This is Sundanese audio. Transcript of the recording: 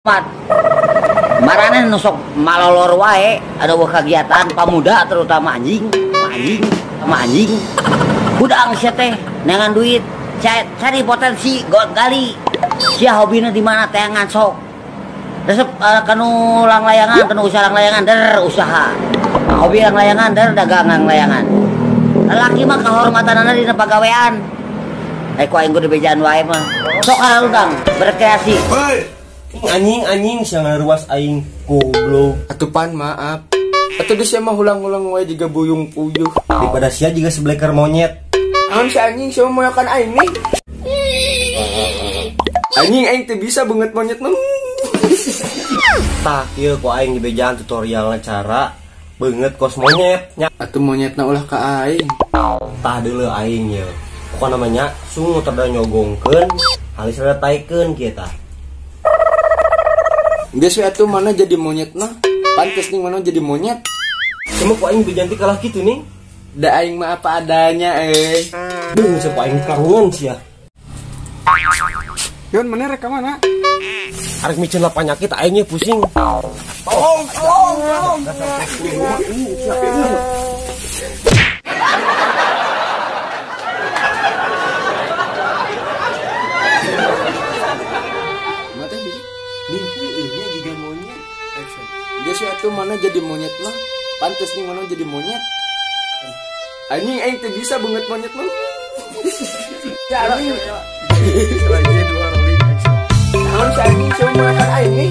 Mat. Marane nu sok malolor wae, ada kegiatan pamuda terutama anjing, anjing, sama anjing. Hudang sia teh neangan duit, cari potensi gali. Sia hobina di mana teangan sok. Resep kanu langlayangan, kanu usaha langlayangan, der usaha. Hobi langlayangan, der dagangan layangan. Lelaki mah kehormatanana dina pagawean. Ku aing kudu bejaan wae mah. Sok harudang berkreasi. Anjing anjing sia ngaruas aing goblok. Atuh pan maaf. Atuh geus sia mah hulang-hulang wae jiga buyung puyuh. Daripada sia jiga sebleker monyet. Naon si anjing sia moyokan aing nih. Anjing aing teu bisa beungeut monyet mah. Tah kieu ku aing dibejaan tutorialna cara beungeut kos monyet nya. Atuh monyetna ulah ka aing. Tah deuleu aing ye. Pokona mah nya sungut rada nyogongkeun, halis rada taikeun kieu tah. Geus we atuh mana jadi monyet mah. Pantes nih mana jadi monyet. Cuma ku aing bejanti kalah kitu nih. Da aing mah apa adanya euy. Duh, ku aing karungan sia. Yon mana rek ka mana? Arek miceun lah panyakit aingnya pusing. Tolong, tolong, tolong. Geus we atuh mana jadi monyet mah. Pantes nih mana jadi monyet. Anjing aing teu bisa beungeut monyet mah. Ya anjing. Lagi dua rolling action. Naon si anjing sia moyokan aing nih.